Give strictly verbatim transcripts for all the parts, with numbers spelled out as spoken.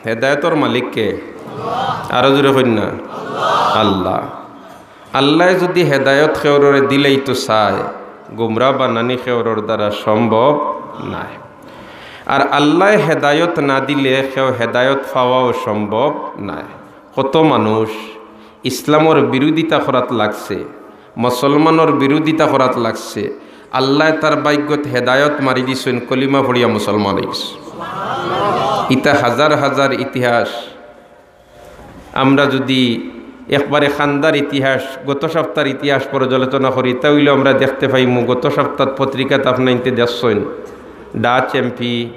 হেদায়তর মালিক কে? আরো জোরে কইন না। আল্লাহ। আল্লায় যুদি হেদায়ত কেউররে দিলাইতো চায়, গুমরা বানানি কেউরর দ্বারা সম্ভব নায়। আর আল্লায় হেদায়ত না দিলে কেউ হেদায়ত পাওয়াও সম্ভব নায়। কত মানুষ ইসলামর বিরোধিতা করাত লাগছে, মুসলমানর বিরোধিতা করাত লাগছে, আল্লায় তার ভাগ্যত হেদায়ত মারি দিছইন, কলিমা পড়িয়া মুসলমান অইগেছে। ইতা হাজার হাজার ইতিহাস। আমরা যুদি একবারে খান্দার ইতিহাস, গত সপ্তাহর ইতিহাস পর্যালোচনা করি, তা অইলে আমরা দেখতে পাইমু, গত সপ্তাহত পত্রিকাত আপনাইন্তে দেখছইন, ডাচ এমপি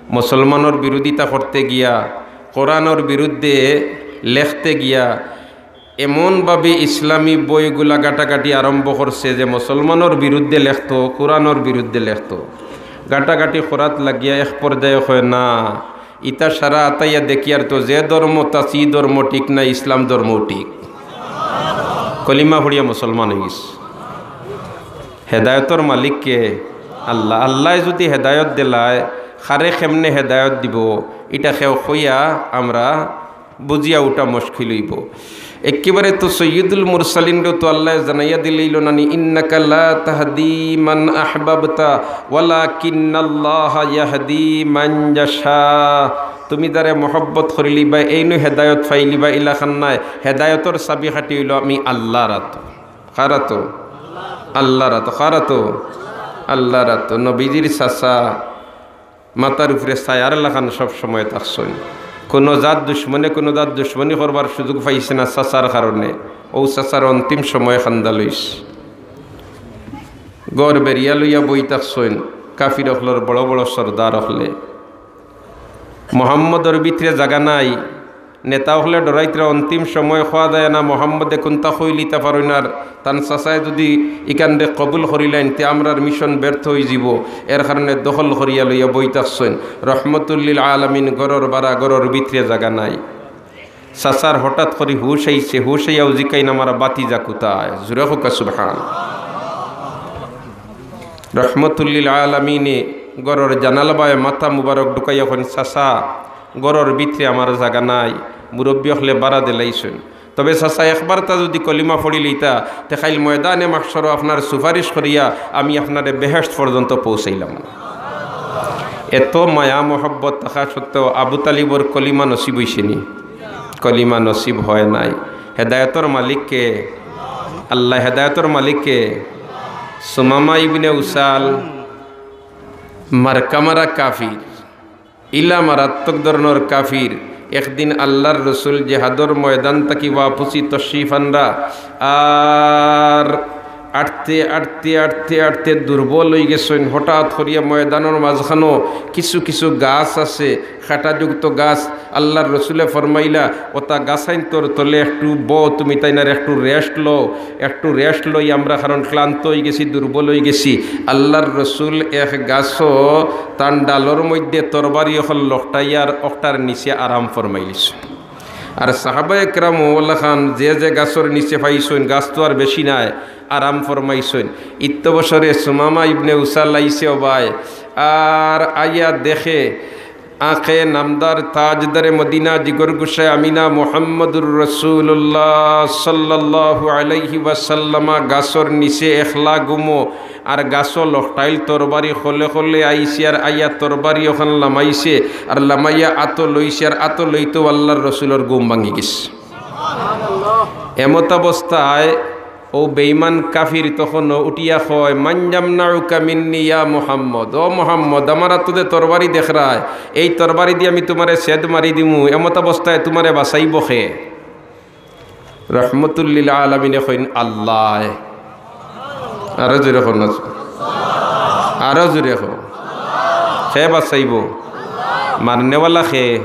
মুসলমানর বিরোধিতা করতে গিয়া, কোরআনর বিরুদ্ধে লেখতে গিয়া, এমনভাবে ইসলামী বইগুলা ঘাটাঘাটি আরম্ভ করছে যে মুসলমানর বিরুদ্ধে লেখতো, কোরআনর বিরুদ্ধে লেখতো। ঘাটাঘাটি করাত লাগিয়া এক পর্যায়ে কয়, "না, ইতা সারা আতাইয়া দেখিয়ার তো যে ধর্ম তা সি ধর্ম ঠিক না, ইসলাম ধর্ম ঠিক।" কলিমা পড়িয়া মুসলমান অইগেছে। হেদায়তর মালিক কে? আল্লাহ। আল্লায় যুদি হেদায়ত দিলায়, কারে কেমনে হেদায়ত দিবো, ইটা কেউ কইয়া আমরা বুঝিয়া উঠা মুশকিল অইবো। একেবারে তো সৈয়দুল মুরসালিনরে তো আল্লায় জানাইয়া দিলাইলা নানি, "ইন্নাকা লা তাহদি মান আহবাবতা ওয়ালাকিন্নাল্লাহা ইয়াহদি মান ইয়াশা।" তুমি যারে মহব্বত করিলিবায়, এইনউ হেদায়ত পাইলিবায়, ইলাখান নায়। হেদায়তর চাবিকাঠি অইলো আমি আল্লাহর আতো। কার আতো? আল্লাহর আতো। কার আতো? আল্লাহর আতো। নবীজির চাচা মাথার উপরে ছায়ার লাখান সব সময় থাকছইন। কুনু জাত দুশমনে কুনু জাত দুশমনি করবার সুযোগ পাইছে না চাচার কারণে। অউ চাচার অন্তিম সময় কান্দা লইছে। ঘর বেড়িয়া লইয়া বই থাকছইন কাফির অকলর বড় বড় সর্দার অকলে। মোহাম্মদর ভিতরে জাগা নাই। নেতা অকলে ডরাইতরা, অন্তিম সময় কওয়া যায় না, মোহাম্মদে কুন্তা কইলিতা পারইন আর, তান চাচায় যুদি ইখানরে কবুল করিলাইন, তে আমরার মিশন ব্যর্থ অইযিবো। এর কারণে দখল করিয়া লইয়া বই থাকছইন। রহমতুল্লিল আলামিন ঘরর বারা, ঘরর ভিতরে জাগা নাই। চাচার হঠাৎ করি হুশ আইছে, হুশ আইয়াউ জিকাইন, "আমার বাতিজা কুথায়?" জুরে কউক্কা সুবহান। রহমতুল্লিল আলামিনে ঘরর জানালা বায় মাথা মুবারক ঢুকাইয়া কইন, "চাচা, ঘরর ভিতরে আমার জাগা নাই, মুরব্বি অকলে বারা দিলাইছইন। তবে চাচা, একবারতা যুদি কলিমা পড়িলিতা, তে কাইল ময়দানে মাহশরো আপনার সুপারিশ করিয়া আমি আপনারে বেহেশত পর্যন্ত পৌঁছাইলাম।" এত মায়া মহব্বত থাকা সত্ত্বেও আবু তালিবর কলিমা নসিব অইছে নি? কলিমা নসিব হয় নাই। হেদায়তর মালিক কে? আল্লাহ। হেদায়তর মালিক কে? সুমামা ইবনে উসাল, মার্কা মারা কাফির, ইলা মারাত্মক ধরনর কাফির। একদিন আল্লাহর রসুল জেহাদর ময়দান থাকি ওয়াপসি তশরিফ আনরা, আর আটতে আটতে আটতে আটতে দুর্বল অইগেছইন। হঠাৎ করিয়া ময়দানর মাঝখানো কিছু কিছু গাছ আছে, কাঁটাযুক্ত গাছ। আল্লাহর রসুলে ফরমাইলা, "ওতা গাছাইন্তর তলে একটু বও তুমি, তাইন আর একটু রেস্ট লও, একটু রেস্ট লই আমরা, কারণ ক্লান্ত অইগেছি, দুর্বল অইগেছি।" আল্লাহর রসুল এক গাছো তান ডালর মধ্যে তরবারি অকল লটকাইয়ার অকটার নিচে আরাম ফরমাইলিছইন। আর সাহাবা একরাম ওলাখান যে যে গাছর নিচে পাইছইন, গাছ তো আর বেশি নাই, আরাম ফরমাইছইন। ইত্যবসরে সুমামা ইবনে উসাল আইছে ওবায়, আর আইয়া দেখে আঁখে নামদার তাজদারে মদিনা জিগর গোসায় আমিনা মুহাম্মদুর রাসূলুল্লাহ সাল্লাল্লাহু আলাইহি ওয়াসাল্লামা গাছর নিচে একলা ঘুমো, আর গাছো লটকাইল তরবারি খলে খলে আইছে, আর আইয়া তরবারি অখান লামাইছে, আর লামাইয়া আতো লইছে, আর আতো লইতেউ আল্লাহর রসুলর ঘুম ভাঙ্গি গেছে। এমতাবস্থায় অউ বেঈমান কাফির তখনও উঠিয়া কয়, "মান ইয়ামনাউকা মিন্নি ইয়া মুহাম্মদ, ও মুহাম্মদ, আমার আতো যে তরবারি দেখরায়, এই তরবারিদি আমি তুমারে ছেদ মারি দিমু, এমতাবস্থায় তুমারে বাচাইবো কে?" রহমতুল্লিল আলামিনে কইন, "আল্লায়।" আরো জোরে কও না, আরো জোরে কও। কে বাচাইবো? মারনেওয়ালা কে?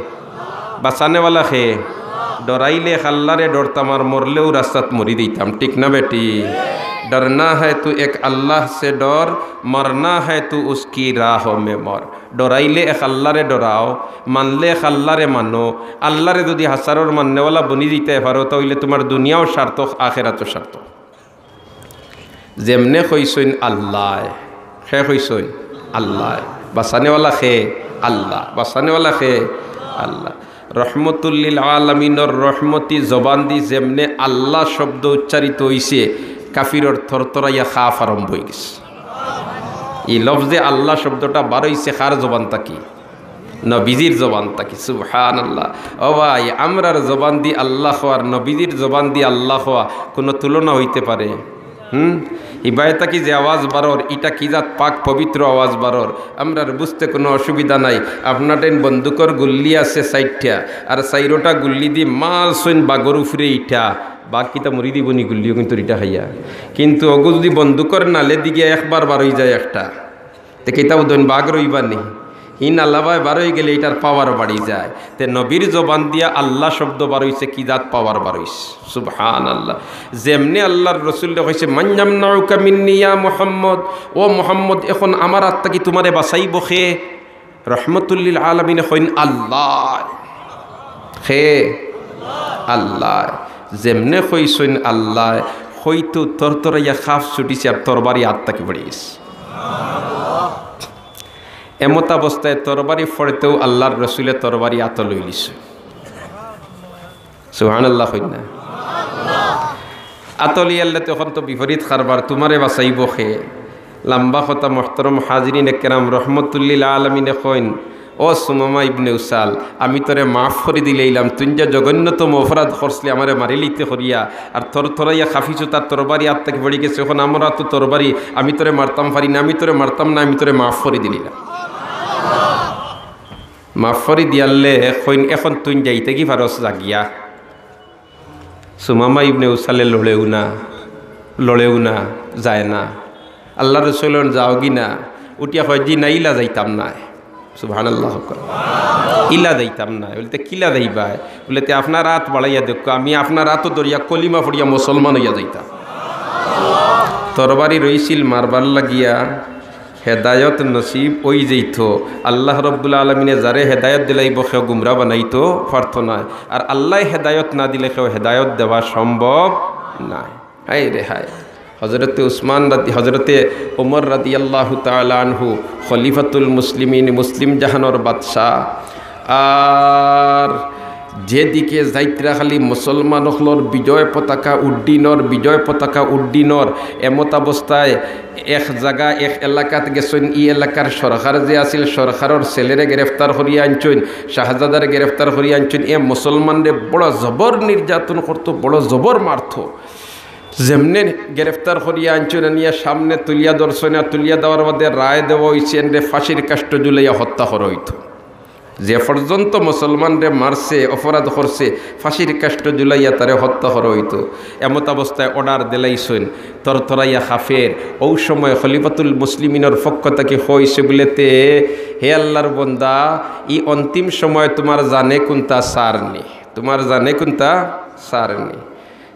বাচানেওয়ালা কে? ডরাইলে এক আল্লারে ডরতাম, আর মরলেউ রাস্তাত মরি দিতাম, ঠিক না বেটি? ডরনা হ্যায় তো এক আল্লাহ সে ডর, মরনা হ্যায় তো উসকি রাহ মে মর। ডরাইলে এক আল্লারে ডরাও, মানলে এক আল্লারে মানো। আল্লারে যুদি হাছারর মাননেওয়ালা বনি যাইতায় পারো, তা অইলে তুমার দুনিয়াও সার্থক, আখেরাতও সার্থক। যেমনে কইছইন আল্লায়, কে কইছইন? আল্লায়। বাচানেওয়ালা কে? আল্লাহ। বাচানেওয়ালা কে? আল্লাহ। রহমতুল্লিল আলামিনর রহমতি জবান দি যেমনে আল্লাহ শব্দ উচ্চারিত অইছে, কাফিরর থরথরাইয়া খাফ আরম্ভ অইগেছে। ই লফজে আল্লাহ শব্দটা বার অইছে কার জবান থাকি? নবীজির জবান থাকি। সুবহানাল্লাহ। ও ভাই, আমরার জবান দি আল্লাহ কওয়া আর নবীজির জবান দি আল্লাহ কওয়া কুনু তুলনা অইতে পারে? হুম? ইবায় থাকি যে আওয়াজ বারর, ইটা কি জাত পাক পবিত্র আওয়াজ বারর, আমরার বুঝতে কুনু অসুবিধা নাই। আপনার টাইম বন্দুকর গুল্লি আছে চাইরটা, আর চাইরোটা গুল্লি দি মারছইন বাঘর উপরে ইটা, বাঘ কিতা মরি দিবো নি গুল্লিও কিন্তু ইটা খাইয়া? কিন্তু অগু যুদি বন্দুকর নালে দিকে একবার বার অই যায় একটা, তে কিতা উদইন বাঘ রইবা নি? হিন আল্লাবায় বার অই গেলে ইটার পাওয়ার বাড়ি যায়। তে নবীর জবান দিয়া আল্লাহ শব্দ বার অইছে, কি জাত পাওয়ার বার অইছে। সুবহানাল্লাহ। যেমনে আল্লাহর রসুলরে কইছে, "মান ইয়ামনাউকা মিন্নি ইয়া মুহাম্মদ", ও মুহাম্মদ, এখন আমার আত থাকি তুমারে বাঁচাইবো কে? রহমতুল্লিল আলামিনে কইন, "আল্লাহ।" কে? আল্লাহ। যেমনে কইছইন আল্লাহ, কইতো তরতরাইয়া খাফ ছুটিছে আর তরবারি আত থাকি পড়ি গেছে। এমতাবস্থায় তরবারি পড়তেউ আল্লাহর রসুলে তরবারি আতো লইলিছে। সুবহানাল্লাহ কইন না? আতো লইয়ারলে তখন তো বিপরীত কারবার, তুমারে বাঁচাইবো কে? লাম্বা কথা, মোহতরম হাজিরিন একরাম, রহমতুল্লিল আলামিনে কইন, "ও সুমামা ইবনে উসাল, আমি তোরে মাফ করি দিলাইলাম, তুই যে জঘন্যতম অপরাধ করছলি আমারে মারিলিতে করিয়া, আর তরতরাইয়া খাফিছো, তার তরবারি আত থাকি পড়ি গেছে, এখন আমার আতো তরবারি, আমি তোরে মারতাম পারি না, আমি তোরে মারতাম না, আমি তোরে মাফ করি দিলাইলাম।" মাফ করি দিয়ারলে কইন, "এখন তুই যাইতে কি পারস, জাগিয়া।" সুমামা ইবনে উসালে লড়েউ না, লড়েউ না, যায় না। আল্লাহর রসুল কইন, "যাওগি না।" উঠিয়া কয়, "জি না, ইলা যাইতাম নায়।" সুবহানাল্লাহ কও। "ইলা যাইতাম নায়।" বলে, "তে কিলা যাইবায়?" বলে, "তে আপনার আত বাড়াইয়া দেখো, আমি আপনার আতো ধরিয়া কলিমা পড়িয়া মুসলমান অইয়া যাইতাম।" তরবারি রইছিল মারবার লাগিয়া, হেদায়ত নসিব অই যাইতো। আল্লাহ রব্বুল আলামিনে যারে হেদায়ত দিলাইবো, কেউ গুমরা বানাইতো পারতো নায়। আর আল্লায় হেদায়ত না দিলে কেউ হেদায়ত দেওয়া সম্ভব নায়। হায় রে হায়। হজরতে উসমান রাদি-, হজরতে ওমর রাদিয়াল্লাহু তাআলা আনহু, খলিফাতুল মুসলিমিন, মুসলিম জাহানর বাদশাহ, আর যেদিকে যাইত্রা খালি মুসলমান অকলর বিজয় পতাকা উড্ডীনর, বিজয় পতাকা উড্ডীনর। এমতাবস্থায় এক জাগা, এক এলাকাত গেছইন, ই এলাকার সরকার যে আছিল, সরকারর ছেলেরে গ্রেফতার করিয়া আনছইন, শাহজাদারে গ্রেফতার করিয়া আনছইন। এ মুসলমানরে বড় জবর নির্যাতন করতো, বড় জবর মারতো। যেমনে গ্রেফতার করিয়া আনছইন, আনিয়া সামনে তুলিয়া ধরছইন, আর তুলিয়া দেওয়ার বাদে রায় দেওয়া অইছে, এনরে ফাঁসির কাষ্ঠ ঝুলাইয়া হত্যা করা অইতো। যে পর্যন্ত মুসলমানরে মারছে, অপরাধ করছে, ফাঁসির কাষ্ঠ ঝুলাইয়া তারে হত্যা করা অইতো। এমতাবস্থায় অর্ডার দিলাইছইন, তরতরাইয়া কাফের। অউ সময় খলিফাতুল মুসলিমিনর পক্ষ থাকি কইছে বুলে, "তে হে আল্লাহর বন্দা, ই অন্তিম সময় তুমার জানে কুন্তা সার নি, তুমার জানে কুন্তা সার নি।"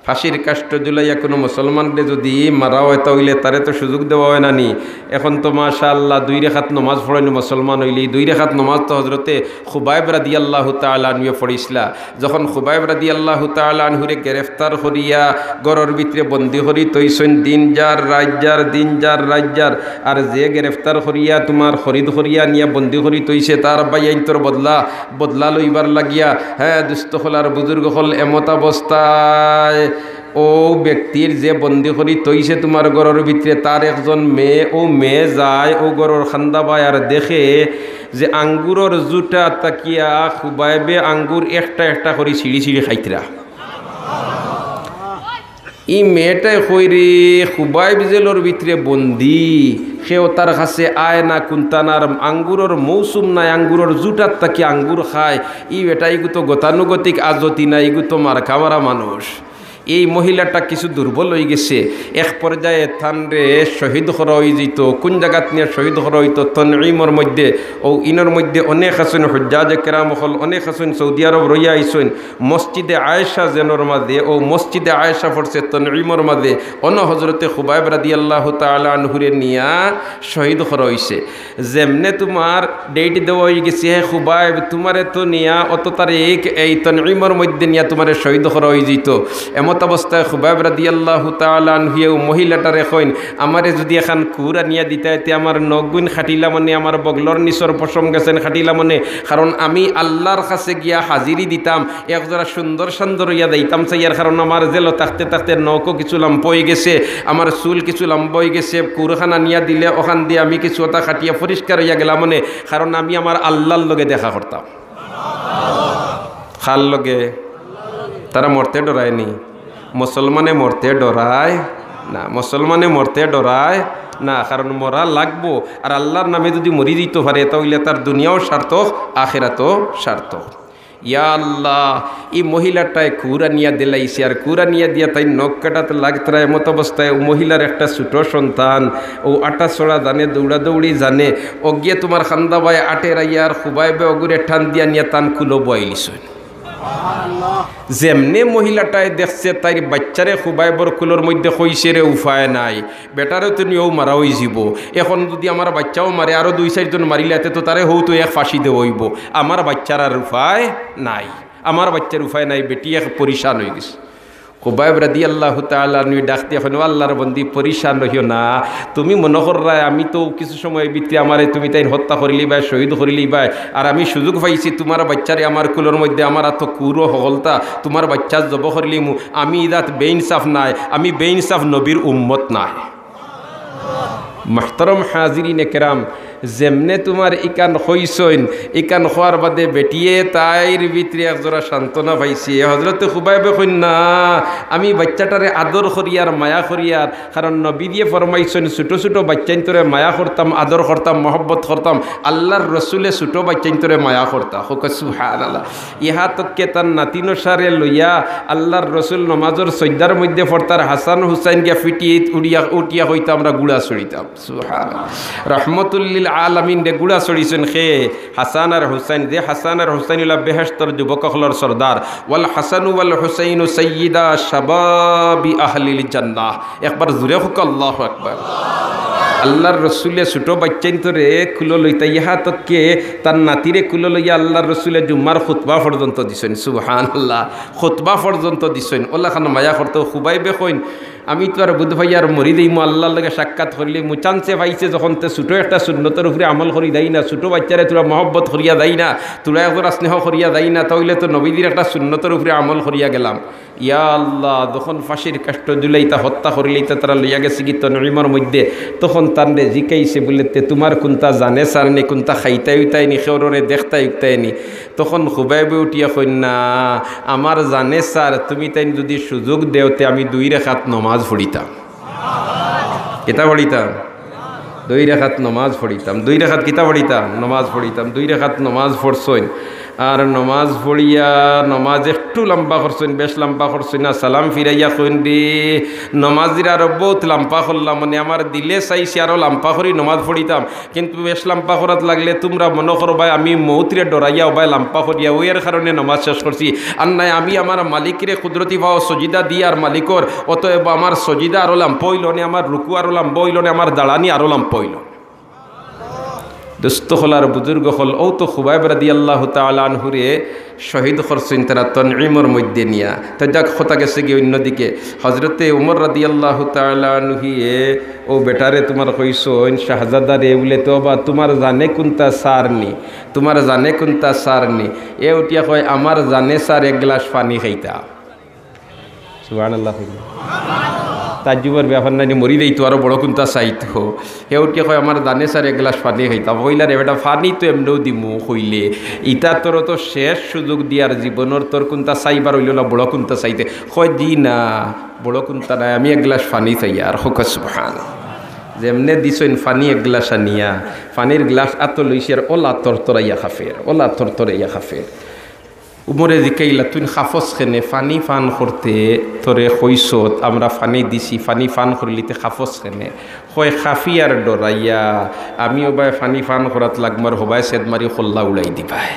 ফাঁসির কাষ্ঠ ঝুলাইয়া কুনু মুসলমানরে যুদি মারা অয়, তা অইলে তারে তো সুযোগ দেওয়া অয় না নি। এখন তো মাশাআল্লাহ দুই রেকাত নমাজ পড়ইন মুসলমান অইলে, দুই রেকাত নমাজ তো হজরতে খুবাইব রাদিয়াল্লাহু তাআলা আনহুয়ে পড়ছিলা। যখন খুবাইব রাদিয়াল্লাহু তাআলা আনহুরে গ্রেফতার করিয়া ঘরর ভিতরে বন্দি করি থইছইন, দিন যার রাইত যার, দিন যার রাইত যার, আর যে গ্রেফতার করিয়া তুমার খরিদ করিয়া নিয়া বন্দি করি থইছে, তার ভাইয়াইন্তর বদলা, বদলা লইবার লাগিয়া, হে দুস্ত অকল আর বুজুর্গ অকল, এমতাবস্থায় অউ ব্যক্তির যে বন্দি করি থইছে তুমার ঘরর ভিতরে, তার একজন মেয়ে, অউ মেয়ে যায় অউ ঘরর কান্দা বায় আর দেখে যে আঙ্গুরর জুটা থাকিয়া খুবাইবে আঙ্গুর একটা একটা করি ছিঁড়ি ছিঁড়ি খাইত্রা। ই মেয়েটায় কয় রে, খুবাইব জেলর ভিতরে বন্দি, কেউ তার কাছে আয় না, কুন্তা না, আর আঙ্গুরর মৌসুম নায়, আঙ্গুরর জুটার থাকি আঙ্গুর খায়। ই বেটা, ইগু তো গতানুগতিক আজতি না, ইগু তো মার্কা মারা মানুষ। এই মহিলাটা কিছু দুর্বল অইগেছে। এক পর্যায়ে তানরে শহীদ করা অইযিতো। কুন জাগাত নিয়া শহীদ করা অইতো? তনঈমর মধ্যে। অউ ইনর মধ্যে অনেক আছইন হুজ্জাজে কেরাম অকল, অনেক আছইন সৌদি আরব রইয়া আইছইন। মসজিদে আয়েশা যেনর মাঝে, অউ মসজিদে আয়েশা পড়ছে তনঈমর মাঝে, অনো হজরতে খুবাইব রাদিয়াল্লাহু তাআলা আনহুরে নিয়া শহীদ করা অইছে। যেমনে তুমার date দেওয়া অইগেছে, হে খুবাইব, তুমারে তো নিয়া অত তারিখ এই তনঈমর মধ্যে নিয়া তুমারে শহীদ করা অইযিতো। এমন অবস্থায় খুবাইব রাদিয়াল্লাহু তাআলা আনহুয়ে অউ মহিলাটারে কইন, "আমারে যুদি এখান কুর আনিয়া দিতায়, তে আমার নখগুইন কাটিলাম অনে, আমার বগলর নিচর পশম গেছেন কাটিলাম অনে, কারণ আমি আল্লার কাছে গিয়া হাজিরি দিতাম, একজরা সুন্দর সান্দর অইয়া যাইতাম চাইয়ার, কারণ আমার জেলো থাকতে থাকতে নখও কিছু লাম্বা অইগেছে, আমার চুল কিছু লাম্বা অইগেছে, কুরখান আনিয়া দিলে অখান দি আমি কিছু অতা কাটিয়া পরিষ্কার অইয়া গেলাম অনে, কারণ আমি আমার আল্লার লগে দেখা করতাম।" কার লগে? তারা মরতে ডরায় নি? মুসলমানে মরতে ডরায় না, মুসলমানে মরতে ডরায় না, কারণ মরা লাগবো। আর আল্লার নামে যুদি মরি যাইতো পারে, তা অইলে তার দুনিয়াও সার্থক, আখেরাতও সার্থক। ইয়া আল্লাহ, ই মহিলাটায় কুর আনিয়া দিলাইছে, আর কুর আনিয়া দিয়া তাইন নখ কাটাত লাগতরা, এমত অবস্থায় অউ মহিলার একটা ছোট সন্তান, অউ আটা ছড়া জানে, দৌড়াদৌড়ি জানে, অগিয়ে তুমার কান্দা বায় আটের আইয়া আর খুবাইবে অগুরে টান দিয়া নিয়া তান কুলো বওয়াইলিছইন। যেমনে মহিলাটায় দেখছে তাইর বাইচ্চারে খুবাইবর কুলর মইধ্যে, কইছে, "রে, উপায় নাই, বেটারে তো নিয়াও মারা অইযিবো। এখন যুদি আমার বাইচ্চাও মারে, আরো দুই চাইরজন মারিলে, এতে তো তারে হউ তো এক ফাঁসি দেওয়া অইবো, আমার বাইচ্চার আর উপায় নাই, আমার বাইচ্চার উপায় নাই।" বেটি এক পরিশান অইগেছে। খুবাইব রাদিয়াল্লাহু তাআলা আনহু ডাক দিয়া কইন, "ও আল্লার বন্দি, পরিশান অইও না। তুমি মনো কররায় আমি তো কিছু সময়র ভিতরে আমারে তুমি তাইন হত্যা করিলিবায়, শহীদ করিলিবায়, আর আমি সুযোগ পাইছি তুমার বাইচ্চারে আমার কুলর মইধ্যে, আমার আতো কুরও হকলতা, তুমার বাইচ্চা জবো করিলিমু, আমি ইজাত বেইনসাফ নায়, আমি বেইনসাফ নবীর উম্মত নায়।" মুহতারাম হাজিরিনে কেরাম, যেমনে তুমার ইখান কইছইন, ইখান কওয়ার বাদে বেটিয়ে তাইর ভিতরে একজরা সান্ত্বনা পাইছে। হজরতে খুবাইবে কইন, "না, আমি বাইচ্চাটারে আদর করিয়ার, মায়া করিয়ার, কারণ নবীজিয়ে ফরমাইছইন, ছোট ছোট বাইচ্চাইন্তরে মায়া করতাম, আদর করতাম, মহব্বত করতাম। আল্লার রসুলে ছোট বাইচ্চাইন্তরে মায়া করতা।" কউক্কা সুবহানাল্লাহ। ইহা তককে তার নাতিনর সারে লইয়া আল্লার রসুল নমাজর সইজদার মইধ্যে পড়তার, হাসান হুসাইন গিয়া ফিটিত উড়িয়া উঠিয়া কইতা, "আমরা গুড়া ছড়িতাম।" সুবহানাল্লাহ। রহমতুল্লিল আলামিনরে গুড়া ছড়িছইন কে? হাসান আর হুসাইন। যে হাসান আর হুসাইন অইলা বেহেশতর যুবক অকলর সর্দার। "ওয়াল হাসানু ওয়াল হুসাইনু সাইয়্যিদা শাবাবি আহলিল জান্নাহ।" একবার জুরে কউক্কা, "আল্লাহু আকবার।" আল্লার রসুলে ছোট বাইচ্চাইন্তরে কুলো লইতা, ইহা তককে তার নাতিরে কুলো লইয়া আল্লার রসুলে জুম্মার খুতবা পর্যন্ত দিছইন। সুবহানাল্লাহ। খুতবা পর্যন্ত দিছইন। অলাখান মায়া করতা। খুবাইবে কইন, "আমি তো আর বুধ ভাই আর মরি দেইমু, আল্লার লগে সাক্ষাৎ করিলিমু। চান্সে পাইছে যখন, তে ছোট একটা সুন্নতর উপরে আমল করি দেই না, ছোট বাইচ্চারে থুড়া মহব্বত করিয়া দেই না, থুড়া একজরা স্নেহ করিয়া দেই না, তা অইলে তো নবীজির একটা সুন্নতর উপরে আমল করিয়া গেলাম।" ইয়া আল্লাহ, যখন ফাঁসির কাষ্ঠ ঝুলাইতা, হত্যা করিলিতা, তারা লইয়া গেছে কি তনঈমর মইধ্যে, তখন তানরে জিকাইছে বুলে, "তে তুমার কুনতা জানে সার নি, কুনতা খাইতায় উইতায় নি, কেউররে দেখতায় উঠতায় নি?" তখন খুবাইবে উঠিয়া কইন, "না, আমার জানে সার, তুমি তাইন যুদি সুযোগ দেও, তে আমি দুই রেকাত নমাজ পড়িতাম।" কিতা পড়িতাম? দুই রেকাত নমাজ পড়িতাম। দুই রেকাত কিতা পড়িতাম? নমাজ পড়িতাম। দুই রেকাত নমাজ পড়ছইন। আর নমাজ পড়িয়া, নমাজ একটু লাম্বা করছইন, বেশ লাম্বা করছইন না। সালাম ফিরাইয়া কইন, "রে, নমাজরে আরো বউত লাম্বা করলাম, মানে আমার দিলে চাইছে আরো লাম্বা করি নমাজ পড়িতাম, কিন্তু বেশ লাম্বা করাত লাগলে তুমরা মনো করবায় আমি মউতরে ডরাইয়া অউবায় লাম্বা করিয়া অউ এর কারণে নমাজ শেষ করছি। আর নায় আমি আমার মালিকরে কুদরতি পাও সজিদা দিয়ার মালিকর, অতএব আমার সজিদা আরো লাম্বা অইলো নে, আমার রুকু আরো লাম্বা অইলো নে, আমার দাঁড়ানি আরো লাম্বা অইলো।" দোস্ত অকল আর বুজুর্গ অকল, অউ তো খুবাইব রাদিয়াল্লাহু তাআলা আনহুরে শহীদ করছইন তারা তনঈমর মইধ্যে নিয়া। তে যাক, কথা গেছে গি অইন্যদিকে। হজরতে উমর রাদিয়াল্লাহু তাআলা আনহুয়ে অউ বেটারে তুমার কইছইন, শাহজাদারে, বুলে, "তে বা তুমার জানে কুনতা সার নি, তুমার জানে কুনতা সার নি?" এ উঠিয়া কয়, "আমার জানে সার এক গ্লাস পানি খাইতা।" সুবহানাল্লাহ কইন। তাজ্জুবর ব্যাপার নানি, মরি দেইতো, আরো বড় কুনতা চাইতো। হে উঠিয়া কয়, "আমার জানে সার এক গ্লাস পানি খাইতা।" কইলা, "রে বেটা, পানি তো এমনেও দিমু কইলে, ইতা তোর তো শেষ সুযোগ দিয়ার জীবনর, তোর কুনতা চাইবার অইলো না, বড় কুনতা চাইতে?" কয়, "জি না, বড় কুনতা নায়, আমি এক গ্লাস পানি চাইয়ার।" কউক্কা সুবহান। যেমনে দিছইন পানি এক গ্লাস আনিয়া, পানির গ্লাস আতো লইছে আর অলা তরতরাইয়া খাফের, অলা তরতরাইয়া খাফের। উমরে জিকাইলা, "তুইন খাফস কেনে? পানি পান করতে তোরে কইছত, আমরা পানি দিছি, পানি পান করিলিতে খাফস কেনে?" কয়, "খাফিয়ার ডরাইয়া, আমি অউবায় পানি পান করাত লাগমু আর হবায় সেদ মারি কল্লা উড়াই দিবায়।"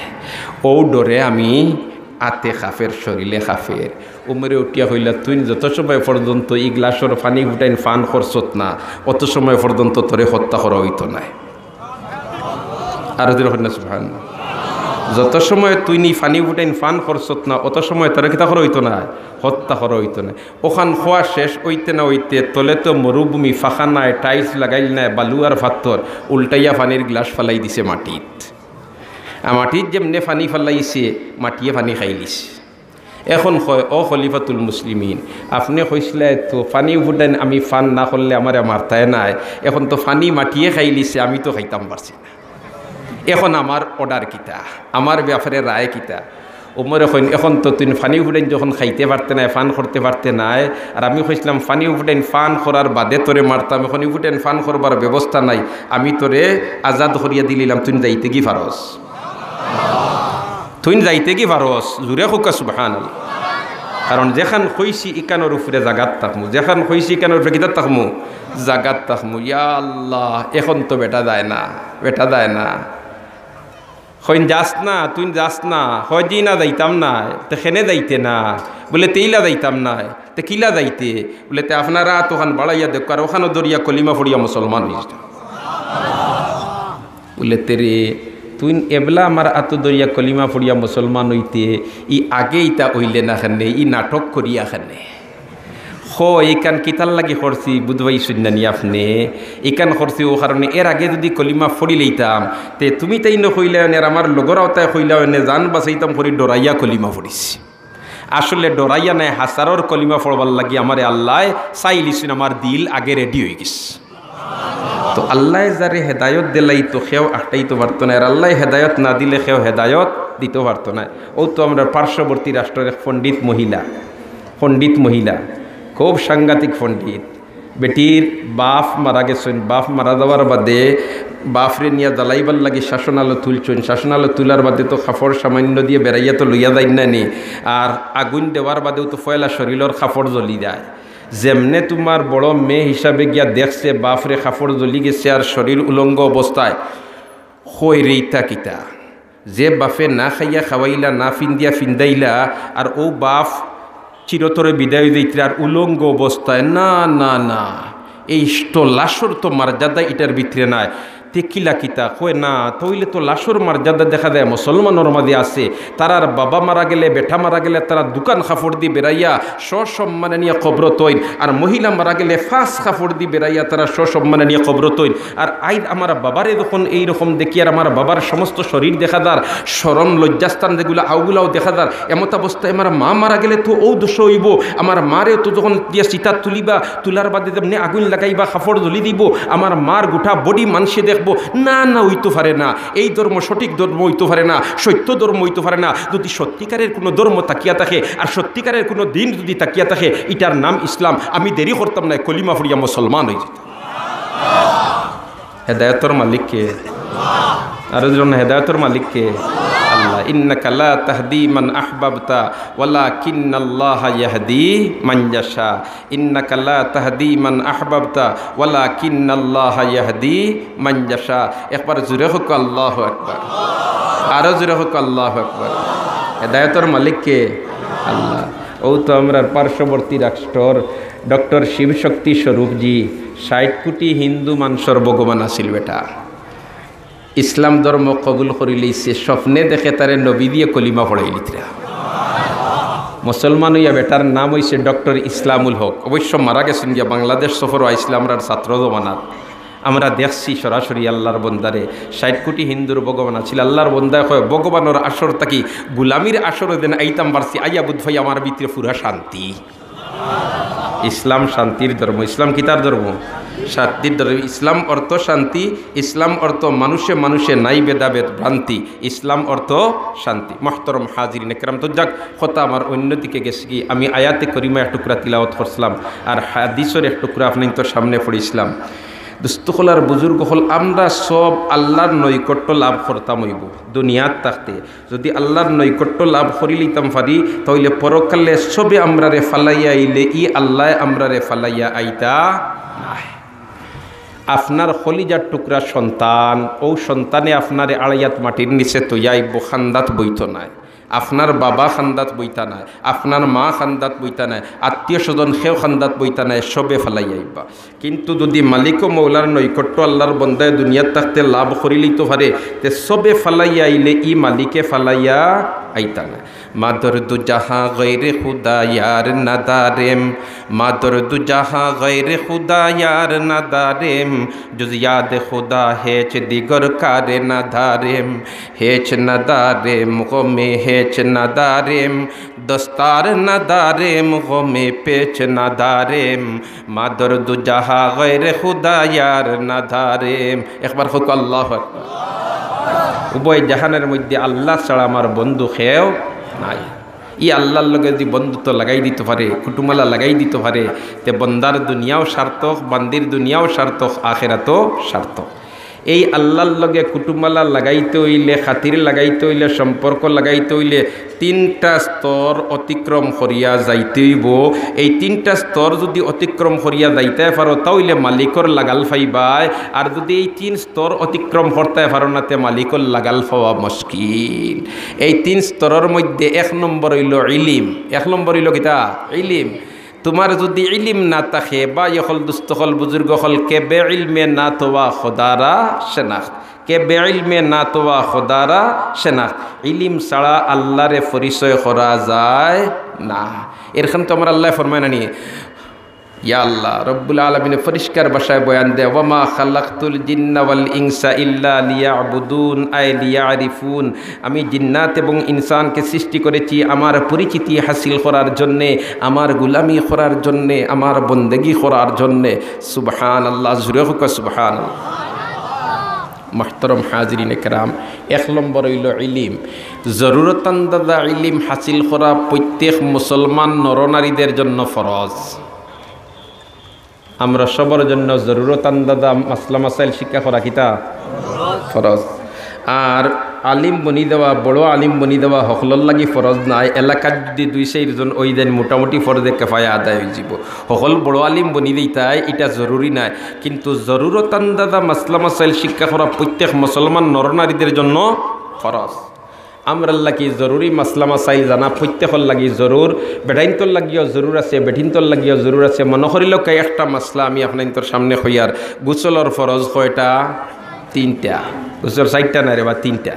অউ ডরে আমি আতে খাফের, শরীলে খাফের। উমরে উঠিয়া কইলা, "তুইন যত সময় পর্যন্ত ই গ্লাসর পানি ফুটাইন পান করছত না, অত সময় পর্যন্ত তোরে হত্যা করা অইতো নায়।" আরো জোরে কইন না, সুবহানাল্লাহ। যত সময় তুইন ই ফানি ফুটাইন ফান করছত না, অত সময় তোরে কিতা করা অইতো নায়? হত্যা করা অইতো নায়। অখান কওয়া শেষ অইতে না অইতে তলে তো মরুভূমি, ফাঁকা নাই, টাইলস লাগাইল নাই, বালু আর ফাত্তর, উল্টাইয়া ফানির গ্লাস ফালাই দিছে মাটিত। আর মাটিত যেমনে ফানি ফালাইছে, মাটিয়ে ফানি খাইলিছে। এখন কয়, "ও খলিফাতুল মুসলিমিন, আপনে কইছলায় তো ফানি ফুটাইন আমি ফান না করলে আমারে মারতায় নায়, এখন তো ফানি মাটিয়ে খাইলিছে, আমি তো খাইতাম পারছি না, এখন আমার অর্ডার কিতা, আমার ব্যাপারে রায় কিতা?" উমরে কইন, "এখন তো তুইন ফানি ফুটাইন যখন খাইতে পারতে নায়, ফান করতে পারতে নায়, আর আমি কইছলাম ফানি ফুটাইন ফান করার বাদে তোরে মারতাম, এখন ই ফুটাইন ফান করবার ব্যবস্থা নাই, আমি তোরে আজাদ করিয়া দিলিলাম, তুইন যাইতে কি পারস?" তুইন যাইতে কি পারস? জুরে কউক্কা সুবহানাল্লাহ। কারণ যেখান কইছি ইখানর উপরে জাগাত থাকমু, যেখান কইছি ইখানর উপরে কিতাত থাকমু? জাগাত থাকমু। ইয়া আল্লাহ, এখন তো বেটা যায় না, বেটা যায় না। কইন, "যাস না, তুইন যাস না।" কয়, "জি না, যাইতাম নায়।" "তে কেনে যাইতে না?" বলে, "তে ইলা যাইতাম নায়।" "তে কিলা যাইতে?" বলে, "তে আপনারা আতখান বাড়াইয়া দেউক্কা, আর অখানো ধরিয়া কলিমা পড়িয়া মুসলমান অইযিতা।" বলে, "তে রে, তুইন এবলা আমার আতো ধরিয়া কলিমা পড়িয়া মুসলমান অইতে, ই আগে ইতা অইলে না কেনে, ই নাটক করিয়া কেনে?" কয়, "ইখান কিতার লাগি করছি বুঝবাই শুননা নি আপনে? ইখান করছি অউ কারণে, এর আগে যুদি কলিমা পড়ি লইতাম, তে তুমি তাইন কইলায় অনে, আর আমার লগর অতায় কইলায় অনে, জান বাঁচাইতাম করি ডরাইয়া কলিমা পড়ছি।" আসলে ডরাইয়া নায়, হাছারর কলিমা পড়বার লাগি আমারে আল্লায় চাইলিছইন, আমার দিল আগে রেডি অইগেছে। তো আল্লায় যারে হেদায়ত দিলাইতো কেউ আটকাইতো পারতো নায়, আর আল্লায় হেদায়ত না দিলে কেউ হেদায়ত দিতো পারতো নায়। অউ তো আমরার পার্শ্ববর্তী রাষ্ট্রর এক পণ্ডিত মহিলা, পণ্ডিত মহিলা, খুব সাংঘাতিক পণ্ডিত। বেটির বাফ মারা গেছইন, বাফ মারা যাওয়ার বাদে বাফরে নিয়া জ্বালাইবার লাগি শাসনালো তুলছইন। শাসনালো তুলার বাদে তো কাপড় সামান্য দিয়া বেড়াইয়া তো লইয়া যাইন না নি, আর আগুইন দেওয়ার বাদেও তো পয়লা শরীলর কাপড় জ্বলি যায়। যেমনে তুমার বড় মেয়ে হিসাবে গিয়া দেখছে বাফরে কাপড় জ্বলি গেছে আর শরীর উলঙ্গ অবস্থায়, কয় রে ইতা কিতা? যে বাফে না খাইয়া খাওয়াইলা, না ফিন্দিয়া ফিন্দাইলা, আর অউ বাফ চিরতরে বিদায় অই যাইতরা আর উলঙ্গ অবস্থায়, না, না, না, এই তো লাশর তো মর্যাদা ইটার ভিতরে নাই। তে কিলা কিতা? কয়, "না, তে অইলে তো লাশর মর্যাদা দেখা যায় মুসলমানর মাঝে আছে। তারার বাবা মারা গেলে, বেটা মারা গেলে তারা দুখান কাপড় দি বেড়াইয়া সসম্মানে নিয়া কবরো থইন, আর মহিলা মারা গেলে পাঁচ কাপড় দি বেড়াইয়া তারা সসম্মানে নিয়া কবরো থইন।" আর আইজ আমার বাবারে যখন এই রকম দেখি, আর আমার বাবার সমস্ত শরীর দেখা যার, শরম লজ্জাস্থান যেগুলা, অউগুলাও দেখা যার, এমতাবস্থায় আমার মা মারা গেলে তো অউ দশা অইবো, আমার মারে তো যখন দিয়া চিতাত তুলিবা, তুলার বাদে যেমনে আগুইন লাগাইবা, কাপড় জ্বলি দিবো, আমার মার গোটা body মানষে দেখবো। না, না, অইতো পারে না, এই ধর্ম সঠিক ধর্ম অইতো পারে না, সত্য ধর্ম অইতো পারে না। যুদি সত্যিকারের কুনু ধর্ম থাকিয়া থাকে, আর সত্যিকারের কুনু দিন যুদি থাকিয়া থাকে, ইটার নাম ইসলাম। আমি দেরি করতাম নায়, কলিমা পড়িয়া মুসলমান অইযিতাম। হেদায়তর মালিক কে? আরো জোরে, হেদায়তর মালিক কে? আল্লাহ। "ইন্নাকা লা তাহদি মান আহবাবতা ওয়ালাকিন্নাল্লাহা ইয়াহদি মান ইয়াশা।" "ইন্নাকা লা তাহদি মান আহবাবতা ওয়ালাকিন্নাল্লাহা ইয়াহদি মান ইয়াশা।" একবার জোরে কউক্কা, "আল্লাহু আকবার।" আরো জোরে কউক্কা, "আল্লাহু আকবার।" হেদায়তর মালিক কে? আল্লাহ। অউ তো আমরার পার্শ্ববর্তী রাষ্ট্রর ডক্টর শিবশক্তি স্বরূপজি ষাইট কোটি হিন্দু মানষর ভগবান আছিল বেটা। ইসলাম ধর্ম কবুল করিলিছে, স্বপ্নে দেখে তারে নবী দিয়া কলিমা পড়াইলিতরা। মুসলমান অইয়া বেটার নাম অইছে ডক্টর ইসলামুল হক। অবশ্য মারা গেছইন গিয়া, বাংলাদেশ সফরো আইছলা আমরার ছাত্র জমানাত। আমরা দেখছি সরাসরি আল্লার বন্দারে, ষাইট কোটি হিন্দুর ভগবান আছিল। আল্লার বন্দায় কয়, "ভগবানর আসর থাকি গুলামির আসরো যেন আইতাম পারছি, আইয়া বুধ ভাই আমার ভিতরে পুরা শান্তি।" ইসলাম শান্তির ধর্ম। ইসলাম কিতার ধর্ম? শান্তির ধর্ম। ইসলাম অর্থ শান্তি, ইসলাম অর্থ মানুষে মানুষে নাই ভেদাভেদ ভ্রান্তি, ইসলাম অর্থ শান্তি। মোহতরম হাজিরিন একরাম, তো যাক, কথা আমার অন্যদিকে গেছে কি, আমি আয়াতে করিমা এক টুকরা তিলাওয়াত করছিলাম, আর হাদিসর এক টুকরা আপনাইনতর সামনে পড়ছিলাম। দোস্ত অকল আর বুজুর্গ অকল, আমরা সব আল্লার নৈকট্য লাভ করতাম অইবো দুনিয়াত থাকতে। যুদি আল্লার নৈকট্য লাভ করিলিতাম পারি, তে অইলে পরকালে সবে আমরারে ফালাইয়া আইলে ই আল্লায় আমরারে ফালাইয়া আইতা নায়। আপনার কলিজার টুকরা সন্তান, অউ সন্তানে আপনারে আড়াই আত মাটির নিচে থইয়া আইবো, কান্দাত বইতো নায়। আপনার বাবা খান্দাত বইতা নায়, আপনার মা খান্দাত বইতা নায়, আত্মীয় স্বজন কেউ খান্দাত বইতা নায়, সবে ফালাইয়া আইবা। কিন্তু যুদি মালিক ও মৌলার নৈকট্য আল্লার বন্দায় দুনিয়াত থাকতে লাভ করিলিতো পারে, তে সবে ফালাইয়া আইলে ই মালিকে ফালাইয়া আইতা নায়। مادر دو جهاں غیر خدا یار نداریم، مادر دو جهاں غیر خدا یار نداریم، جز یاد خدا هیچ دیگر کار نداریم، هیچ نداریم غم هیچ نداریم، دستار نداریم غم پیچ نداریم، مادر دو جهاں غیر خدا یار نداریم۔ একবার কউক্কা আল্লাহু আকবার। উভয় জাহানের মধ্যে আল্লাহ ছাড়া আমার বন্ধু কেউ নাই। ই আল্লার লগে যুদি বন্ধুত্ব লাগাই দিতো পারে, কুটুমালা লাগাই দিতো পারে, তে বন্দার দুনিয়াও সার্থক, বান্দির দুনিয়াও সার্থক, আখেরাতও সার্থক। এই আল্লার লগে কুটুমালা লাগাইতে অইলে, খাতির লাগাইতে অইলে, সম্পর্ক লাগাইতে অইলে তিনটা স্তর অতিক্রম করিয়া যাইতে অইবো। এই তিনটা স্তর যুদি অতিক্রম করিয়া যাইতায় পারো, তা অইলে মালিকর লাগাল পাইবায়। আর যুদি এই তিন স্তর অতিক্রম করতায় পারো না, তে মালিকর লাগাল পাওয়া মুশকিল। এই তিন স্তরর মধ্যে এক নম্বর অইলো ইলিম। এক নম্বর অইলো কিতা? ইলিম। তুমার যুদি ইলিম না থাকে, ভাই অকল, দুস্ত অকল, বুজুর্গ অকল, কে বে ইলমে না তোয়া খোদারা শেনাখত, কে বে ইলমে না তোয়া খোদারা শেনাখত, ইলিম ছাড়া আল্লারে পরিচয় করা যায় না। এরখান তো আমার আল্লায় ফরমায় না নি? ইয়া আল্লাহ, রব্বুল আলামিনে পরিষ্কার ভাষায় বয়ান দেয়, "ওয়ামা খালাকতুল জিন্না ওয়াল ইনসা ইল্লা লিয়াবুদুন, আই লিয়ারিফুন।" আমি জিন্নাত এবং ইনসানকে সৃষ্টি করেছি আমার পরিচিতি হাসিল করার জন্যে, আমার গোলামি করার জন্যে, আমার বন্দেগি করার জন্যে। সুবহানাল্লাহ, জোরে কউক্কা সুবহানাল্লাহ। মুহতারাম হাজিরিনে কেরাম, এক নম্বর অইলো ইলিম। জরুরত আন্দাজা ইলিম হাসিল করা প্রত্যেক মুসলমান নরনারীদের জন্য ফরজ। আমরা সবার জন্য জরুরত আন্দাজা মাসলা মাসাইল শিক্ষা করা কিতা? ফরজ। আর আলিম বনি যাওয়া, বড় আলিম বনি যাওয়া হকলর লাগি ফরজ নায়। এলাকাত যুদি দুই চাইরজন অই যাইন, মোটামুটি ফরজে কেফায়া আদায় অইযিবো। হকল বড় আলিম বনি যাইতায়, ইটা জরুরি নায়। কিন্তু জরুরত আন্দাজা মাসলা মাসাইল শিক্ষা করা প্রত্যেক মুসলমান নরনারীদের জন্য ফরজ। আমরার লাগি জরুরি মাসলা মাসাইল জানা প্রত্যেকর লাগি জরুর। বেটাইন্তর লাগিও জরুর আছে, বেটিন্তর লাগিও জরুর আছে। মনো করিলাউক্কা একটা মাসলা আমি আপনাইন্তর সামনে কইয়ার, গোসলর ফরজ কয়টা? তিনটা। গোসল চাইরটা নায় রে বা, তিনটা।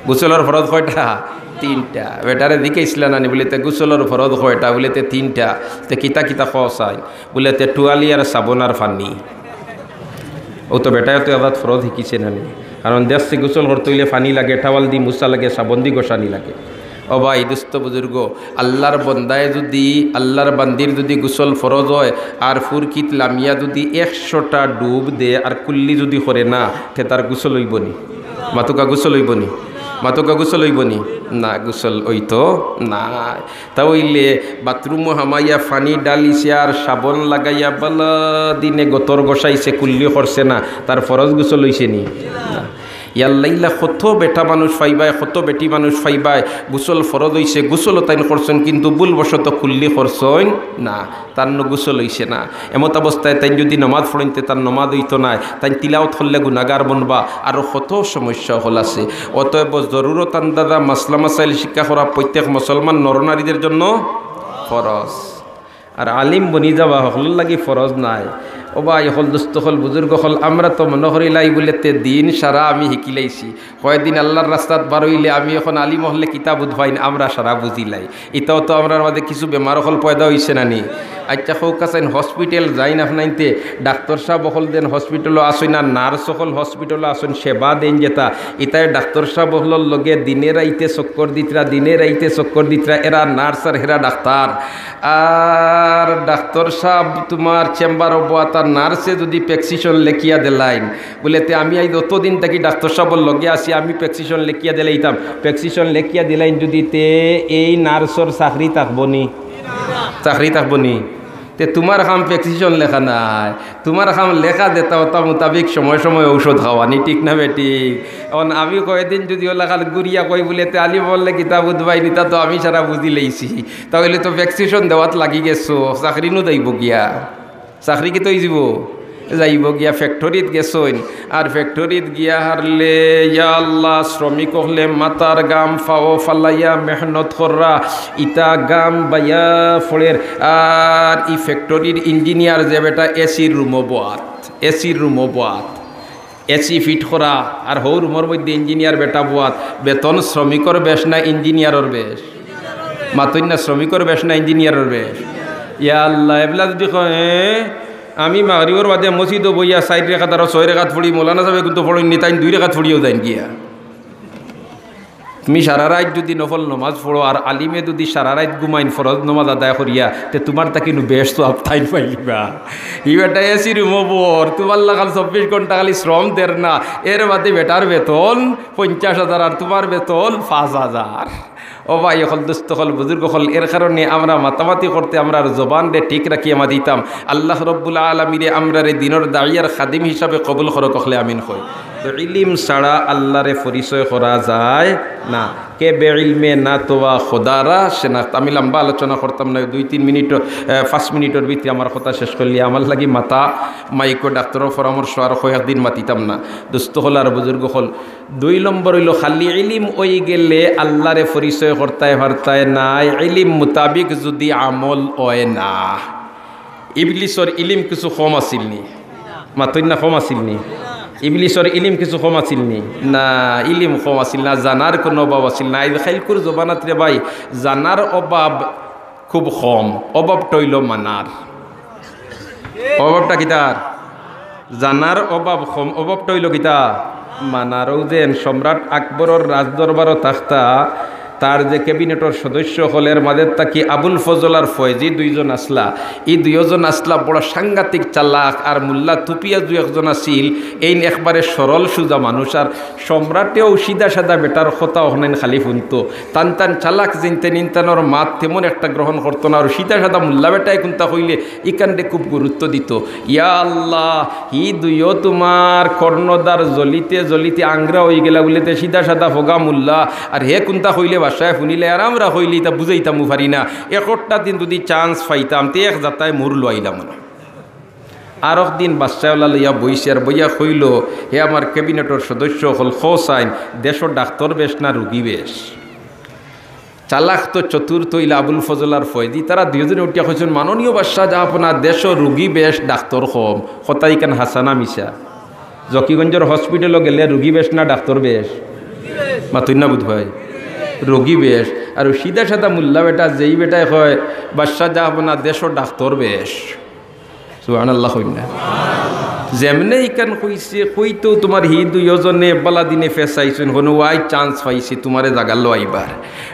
গোসলর ফরজ কয়টা? তিনটা। বেটারে জিকাইছলা না নি বুলে, "তে গোসলর ফরজ কয়টা?" বুলে, "তে তিনটা।" তে কিতা কিতা কও চাইন? বুলে, "তে টুয়ালি আর সাবন আর পানি।" অউ তো বেটায় তো এজাত ফরজ হিকিছে না নি? কারণ দেখছে গোসল করতে অইলে পানি লাগে, টাওয়াল দি মুছা লাগে, সাবন দি ঘষানি লাগে। ও ভাই, দুস্ত বুজুর্গ, আল্লার বন্দায় যুদি, আল্লার বান্দির যুদি গোসল ফরজ অয়, আর ফুরকিত লামিয়া যুদি একশোটা ডুব দে আর কুল্লি যুদি করে না, তে তার গোসল অইবো নি? মাতউক্কা গোসল অইবো নি? মাতউক্কা গোসল অইবো নি? না, গোসল অইতো না। তা অইলে বাথরুমো হামাইয়া পানি ঢালিছে আর সাবন লাগাইয়া বালা দিনে গতর ঘষাইছে, কুল্লি করছে না, তার ফরজ গোসল অইছে নি? না। ইয়াল্লা ইলা কত বেটা মানুষ পাইবায়, কত বেটি মানুষ পাইবায়, গোসল ফরজ অইছে, গোসলও তাইন করছইন, কিন্তু ভুলবশত কুল্লি করছইন না, তান নু গোসল অইছে না। এমত অবস্থায় তাইন যুদি নমাজ পড়ইন তে তান নমাজ অইতো নায়, তাইন তিলাওত করলে গুনাগার বনবা, আরো কত সমস্যা অকল আছে। অতএব জরুরত আন্দাজা মাসলা মাসাইল শিক্ষা করা প্রত্যেক মুসলমান নরনারীদের জন্য ফরজ। আর আলিম বনি যাওয়া হকলর লাগি ফরজ নায়। ও ভাই অকল, দুস্ত অকল, বুজুর্গ অকল, আমরা তো মনো করিলাই বুলে তে দিন সারা আমি হিকিলাইছি। কয়দিন আল্লার রাস্তাত বার অইলে আমি অখন আলিম অকলে কিতা বুঝাইন, আমরা সারা বুঝিলাই। ইতাও তো আমরার মাঝে কিছু বেমার অকল পয়দা অইছে না নি? আইচ্ছা, কউক্কা চাইন, হসপিটাল যাইন আপনাইন্তে, ডাক্তর সাব অকল যেন হসপিটালো আছইন, আর নার্স অকল হসপিটালো আছইন, সেবা দেইন যেতা, ইতায় ডাক্তর সাব অকলর লগে দিনে রাইতে চক্কর দিতরা, দিনে রাইতে চক্কর দিতরা, এরা নার্স আর হেরা ডাক্তার। আর ডাক্তর সাব তুমার চেম্বারো বওয়াত, আর নার্সে যুদি প্রেসক্রিপশন লেখিয়া দিলাইন, বুলে, "তে আমি আইজ অতদিন থাকি ডাক্তর সাবর লগে আছি, আমি প্রেসক্রিপশন লেখিয়া দিলাইতাম।" প্রেসক্রিপশন লেখিয়া দিলাইন যুদি, তে এই নার্সর চাকরি থাকবো নি? চাকরি থাকবো নি? তে তুমার কাম প্রেসক্রিপশন লেখা নায়, তুমার কাম লেখা যেতা অতা মোতাবিক সময় সময় ঔষধ খাওয়ানি, ঠিক না বেঠিক? অখন আমি কয়দিন যুদি অলাখান ঘুরিয়া কই বুলে, "তে আলিম অকলে কিতা বুঝবাইন, ইতা তো আমি সারা বুঝিলাইছি।" তা অইলে তো প্রেসক্রিপশন দেওয়াত লাগি গেছো, চাকরি নু যাইবো গিয়া। চাকরি কিতা অইযিবো? যাইবো গিয়া ফ্যাক্টরিত গেছইন, আর ফ্যাক্টরিত গিয়া হারলে, ইয়া আল্লাহ, শ্রমিক অকলে মাথার ঘাম পাও ফালাইয়া মেহনত কররা, ইতা ঘাম বাইয়া পড়ের। আর ই ফ্যাক্টরির ইঞ্জিনিয়ার যে বেটা এসির রুমো বওয়াত, এসির রুমো বওয়াত, এসি ফিট করা, আর হউ রুমর মধ্যে ইঞ্জিনিয়ার বেটা বওয়াত, বেতন শ্রমিকর বেশ না ইঞ্জিনিয়ারর বেশ? মাতইন না, শ্রমিকর বেশ না ইঞ্জিনিয়ারর বেশ? ইয়া আল্লাহ, এবলা যদি কয়, "এ, আমি মাগরিবর বাদে মসজিদো বইয়া চাইর রেকাত আরো ছয় রেকাত পড়ি, মৌলানা সাবে কিন্তু পড়ইন নি, তাইন দুই রেকাত পড়িয়াও যাইন গিয়া।" তুমি সারা রাইত যদি নফল নমাজ পড়ো আর আলিমে যদি সারা রাইত ঘুমাইন ফরজ নমাজ আদায় করিয়া, তে তুমার তাকি নু বেশ সওয়াব তাইন পাইলিবা। ই বেটা এসি রুমো বওর, তুমার লাখান চব্বিশ ঘন্টা খালি শ্রম দের না, এর বাদে বেটার বেতন পঞ্চাশ হাজার আর তুমার বেতন পাঁচ হাজার। ও ভাই অকল, দোস্ত অকল, বুজুর্গ অকল, এর কারণে আমরা মাতামাতি করতে আমরার জবানরে ঠিক রাখিয়া মাতিতাম। আল্লাহ রব্বুল আলামিনে আমরারে দিনর দায়ী আর খাদিম হিসাবে কবুল করউক, অকলে আমিন কই। তো ইলিম ছাড়া আল্লাহরে পরিচয় করা যায় না। কে বেইলমে না তোয়া খোদারা সে না। আমি লম্বা আলোচনা করতাম না, দুই তিন মিনিট, আহ, পাঁচ মিনিটর ভিতরে আমার কথা শেষ করিলিয়া আমার লাগি মাতা মাইকো ডাক্তরর পরামর্শ আর কয়েকদিন মাতিতাম না। দোস্ত অকল আর বুজুর্গ অকল, দুই নম্বর অইলো, খালি ইলিম অইগেলে আল্লাহরে পরিচয় করতায় পারতায় নায়, ইলিম মোতাবিক যদি আমল অয় না। ইবলিসর ইলিম কিছু কম আছিল নি? মাতইন না, কম আছিল নি? ইবলিসর ইলিম কিছু কম আছিল নি? না, ইলিম কম আছিল না, জানার কুনু অভাব আছিল না। আইজ খাইলকুর জমানাত রে ভাই, জানার অভাব খুব কম, অভাবটা অইলো মানার। অভাবটা কিতার? জানার অভাব কম, অভাবটা অইলো কিতা? মানার। অউ যেন সম্রাট আকবরর রাজদরবারো থাকতা, তার যে ক্যাবিনেটর সদস্য অকলর মাঝে থাকি আবুল ফজল আর ফয়েজি দুইজন আছলা, ই দুইজন আছলা বড় সাংঘাতিক চালাক, আর মোল্লা তুপিয়া দুই একজন আছিল, এইন একবারে সরল সুজা মানুষ, আর সম্রাটেও সিধা সাদা বেটার কথা অখনাইন খালি হুনতো। তান তান চালাক জিনতে নিনতানোর মাত তেমন একটা গ্রহণ করতো না। আর সিধা সাদা মোল্লা বেটায় কুন্তা কইলে ইকানরে খুব গুরুত্ব দিতো। ইয়া আল্লাহ, হি দুইও তুমার কর্ণধার জ্বলিতে জ্বলিতে আংরা অইগেলা বুলিতে সিধা সাদা ফগা মোল্লা। আর হে কুন্তা কইলে বাদশায় হুনিলে, আর আমরা কইলে ইতা বুঝাইতামও পারি না। একটা দিন যদি chance পাইতাম, তে এক জাতায় মুর লইলাম না। আরক দিন বাদশায় অলা লইয়া বইছে, আর বইয়া কইলো, "হে আমার ক্যাবিনেটর সদস্য অকল, কও চাইন, দেশো ডাক্তর বেশ না রুগী বেশ?" চালাক তো চতুর তো অইলা আবুল ফজল আর ফয়েজি, তারা দুইজনে উঠিয়া কইছইন, "মাননীয় বাদশাহ জাহাপনা, দেশো রুগী বেশ, ডাক্তর কম।" কথা ইখান হাছা না মিছা? জকিগঞ্জর হসপিটালো গেলে রুগী বেশ না ডাক্তর বেশ? মাতইন না বুধ ভাই, রুগী বেশ। আর অউ সিধা সাদা মোল্লা বেটা, যেই বেটায় কয়, "বাদশাহ জাহাপনা, দেশো ডাক্তর বেশ।" সুবহানাল্লাহ কইন না। যেমনে ইখান কইছে, কইতেউ তুমার হি দুইওজনে বালা দিনে ফেসাইছইন, হুনো, ওয়াই chance পাইছি তুমারে জাগাত লইবার।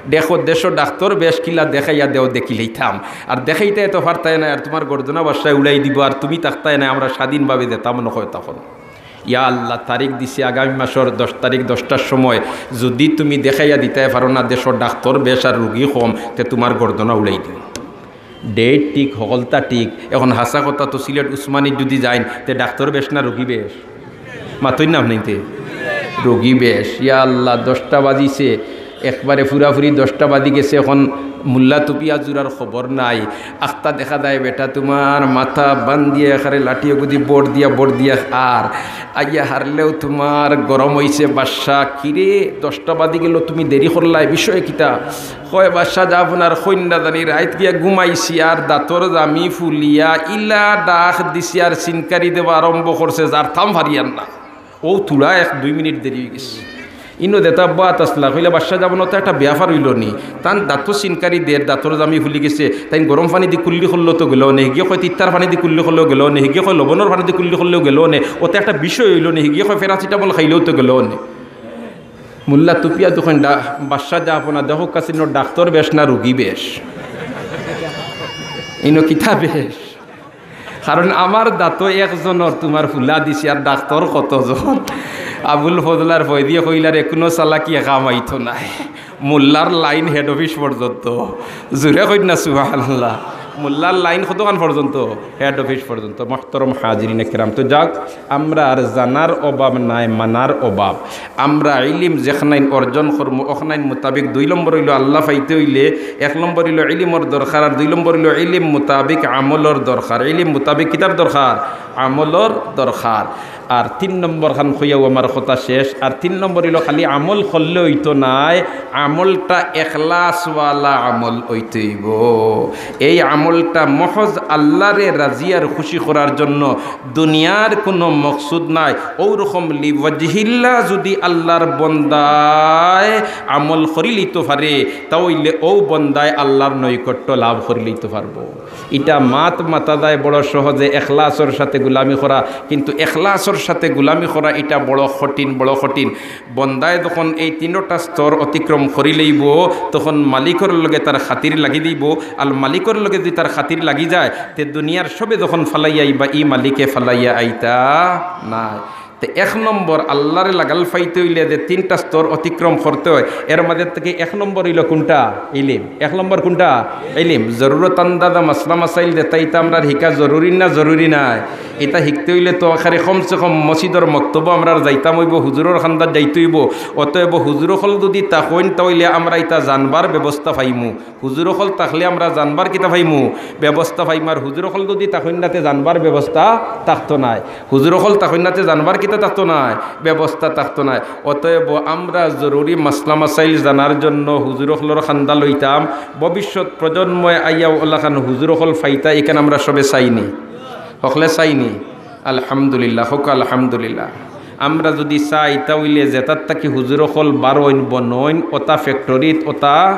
দেখো, দেশো ডাক্তর বেশ, কিলা দেখাইয়া দেও, দেখিলাইতাম। আর দেখাইতায় তো পারতায় নায়, আর তুমার গর্দনা বাদশায় উড়াই দিবো, আর তুমি থাকতায় নায়, আমরা স্বাধীনভাবে যেতাম না অয় তখন। ইয়া আল্লাহ, তারিখ দিছে আগামী মাসর দশ তারিখ দশটার সময়, যুদি তুমি দেখাইয়া দিতায় পারো না দেশো ডাক্তর বেশ আর রুগী কম, তে তুমার গর্দনা উড়াই দিমু। Date ঠিক, হকলতা ঠিক। এখন হাছা কথা তো সিলেট উসমানীত যুদি যাইন, তে ডাক্তর বেশ না রুগী বেশ? মাতইন না হুনাইতে। রুগী বেশ। ইয়া আল্লাহ, দশটা বাজিছে, একবারে পুরাপুরি দশটা বাজি গেছে। এখন মোল্লা তুপিয়া জুরার খবর নাই। আখতা দেখা যায় বেটা তুমার মাথা বান্ধিয়া এখারে লাঠিয়ে গুদি বর দিয়া, বর দিয়া আর আইয়া হারলেউ তুমার গরম অইছে বাদশা। "কিরে, দশটা বাজি গেলো, তুমি দেরি করলায়, বিষয় কিতা?" কয়, "বাদশা জাহাপনা, আর কইন না জানি, রাইত গিয়া ঘুমাইছি আর দাঁতর জামি ফুলিয়া ইলা ডাক দিছি আর সিনকারি দেওয়া আরম্ভ করছে, যারতাম পারিয়ার না।" অউ থুড়া এক দুই মিনিট দেরি অইগেছে। ইনো যেতা বওয়াত আছলা, কইলা, "বাদশা জাহাপনা, অতা একটা ব্যাপার অইলো নি? তান দাঁতো সিনকারি দের, দাঁতর জামি ফুলি গেছে, তাইন গরম পানি দি কুল্লি করলেও তো গেলো নে, হিগিয়ে কয় তিত্তার পানি দি কুল্লি করলেও গেলো নে, হিগিয়ে কয় লবণর পানি দি কুল্লি করলেও গেলো নে, অতা একটা বিষয় অইলো নি, হিগিয়ে কয় প্যারাসিটামল খাইলেও তো গেলো নে।" মোল্লা তুপিয়া তখন ডা-, "বাদশা জাহাপনা, দেখউক্কা চাইন, ইনো ডাক্তর বেশ না রুগী বেশ? ইনো কিতা বেশ?" কারণ আমার দাঁতো একজনর তুমার ফুলা দিছি, আর ডাক্তর কতজন? আবুল ফজল আর ফয়েজিয়ে কইলা, "রে, কুনু চালাকিয়ে কাম আইতো নায়।" মোল্লার লাইন হেড অফিস পর্যন্ত। জুরে কইন না সুবহানাল্লাহ। মোল্লার লাইন কতখান পর্যন্ত? হেড অফিস পর্যন্ত। মোহতরম হাজিরিনে কেরাম, তো যাক, আমরার জানার অভাব নায়, মানার অভাব। আমরা ইলিম যেখানাইন অর্জন করমু, অখানাইন মোতাবিক দুই নম্বর অইলো আল্লাহ পাইতে অইলে এক নম্বর অইলো ইলিমর দরকার, আর দুই নম্বর অইলো ইলিম মোতাবিক আমলর দরকার। ইলিম মোতাবিক কিতার দরকার? আমলর দরকার। আর তিন নম্বর খান কইয়াউ আমার কথা শেষ। আর তিন নম্বর অইলো খালি আমল করলে অইতো নায়, আমলটা এখলাসওয়ালা আমল অইতে অইবো। এই আমলটা মহজ আল্লাহরে রাজি আর খুশি করার জন্য, দুনিয়ার কুনু মকসুদ নাই। অউরকম লিওয়াজহিল্লাহ যুদি আল্লাহর বন্দায় আমল করিলিতো পারে, তা অইলে অউ বন্দায় আল্লাহর নৈকট্য লাভ করিলিতো পারবো। ইটা মাত মাতা যায় বড় সহজে, এখলাসর সাথে গুলামি করা, কিন্তু এখলাসর সাথে গুলামি করা ইটা বড় কঠিন, বড় কঠিন। বন্দায় যখন এই তিনটা স্তর অতিক্রম করিলাইবো, তখন মালিকর লগে তার খাতির লাগি দিবো। আর মালিকর লগে যুদি তার খাতির লাগি যায়, তে দুনিয়ার সবে যখন ফালাইয়া আইবা, ই মালিকে ফালাইয়া আইতা নায়। তে এক নম্বর আল্লাহরে লাগাল পাইতে অইলে যে তিনটা স্তর অতিক্রম করতে অয়, এর মাঝে থাকি এক নম্বর অইলো কুনটা? ইলিম। এক নম্বর কুনটা? ইলিম। জরুরত আন্দাজা মাসলা মাসাইল যেতা, ইতা আমরার হিকা জরুরি না জরুরি নায়? ইতা হিকতে অইলে তো আখেরে কমসে কম মসজিদর মক্তবো আমরার যাইতাম অইবো, হুজুরর খান্দাত যাইতে অইবো। অতএব হুজুর অকল যুদি থাকইন, তা অইলে আমরা ইতা জানবার ব্যবস্থা পাইমু। হুজুর অকল থাকলে আমরা জানবার কিতা পাইমু? ব্যবস্থা পাইমু। আর হুজুর অকল যুদি থাকইন না, তে জানবার ব্যবস্থা থাকতো নায়। হুজুর অকল থাকইন না, তে জানবার কিতা থাকতো নায়? ব্যবস্থা থাকতো নায়। অতএব আমরা জরুরি মাসলা মাসাইল জানার জন্য হুজুর অকলর খান্দা লইতাম। ভবিষ্যৎ প্রজন্ময় আইয়া অলাখান হুজুর অকল পাইতা, ইখান আমরা সবে চাইনি? হকলে চাইনি? আলহামদুলিল্লাহ, হক আলহামদুলিল্লাহ। আমরা যুদি চাই, তা অইলে যেতার থাকি হুজুর অকল বারইন, বনইন, অতা ফ্যাক্টরিত, অতা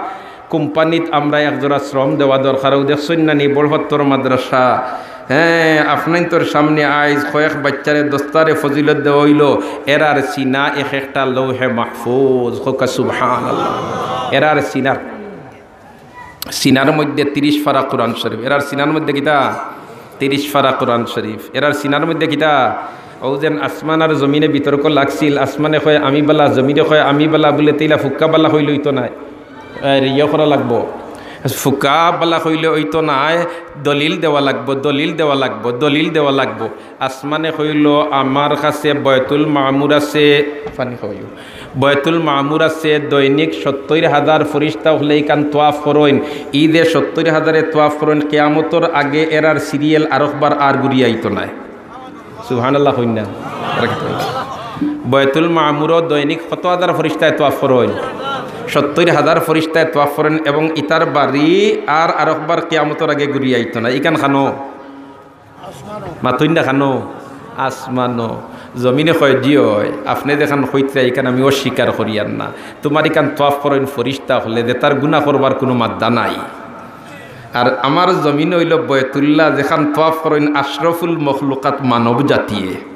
কোম্পানিত আমরা একজোড়া শ্রম দেওয়া দরকার। অউ দেখছইন না নি, বড়পাত্তর মাদ্রাসা, হ্যাঁ, আফনাইন্তর সামনে আইজ কয়েক বাইচ্চারে দস্তারে ফজিলত দেওয়া অইলো, এরার সিনা এক একটা লৌহে মাহফুজ। কউক্কা সুবহানাল্লাহ। এরার সিনার সিনার মধ্যে তিরিশ পারা কোরআন শরীফ। এরার সিনার মধ্যে কিতা? তিরিশ পারা কোরআন শরীফ। এরার সিনার মধ্যে কিতা? অউ যেন আসমান আর জমিনে বিতর্ক লাগছিল, আসমানে কয় আমি বালা, জমিনে কয় আমি বালা, বুলে তেইলা ফুক্কা বালা কইলে অইতো নায়। এর ইয়ে করা লাগবো, ফুক্কা বালা কইলে অইতো নায়, দলিল দেওয়া লাগবো, দলিল দেওয়া লাগবো, দলিল দেওয়া লাগবো। আসমানে কইলো, আমার কাছে বয়তুল মামুর আছে, পানি খাওয়াইও। বয়তুল মামুর আছে, দৈনিক সত্তইর হাজার ফিরিস্তা অকলে ইখান তোয়াফ করইন। ই যে সত্তইর হাজারে তোয়াফ করইন, কিয়ামতর আগে এরার সিরিয়াল আরকবার আর ঘুরিয়া আইতো নায়। সুবহানাল্লাহ কইন না? বয়তুল মামুরো দৈনিক কত হাজার ফিরিস্তায় তোয়াফ করইন? সত্তইর হাজার ফিরিস্তায় তোয়াফ করইন এবং ইতার বাড়ি আর আরকবার কিয়ামতর আগে ঘুরিয়া আইতো নায়। ইখান খানো মাতইন না খানো? আসমানো। জমিনে কয়, "জি অয়, আফনে যেখান কইতরা, ইখান আমি অস্বীকার করিয়ার না। তুমার ইখান তোয়াফ করইন ফিরিস্তা অকলে, যেতার গুনা করবার কুনু মাদ্দা নাই। আর আমার জমিন অইলো বয়তুল্লাহ, যেখান তোয়াফ করইন আশরাফুল মখলুকাত মানব জাতিয়ে।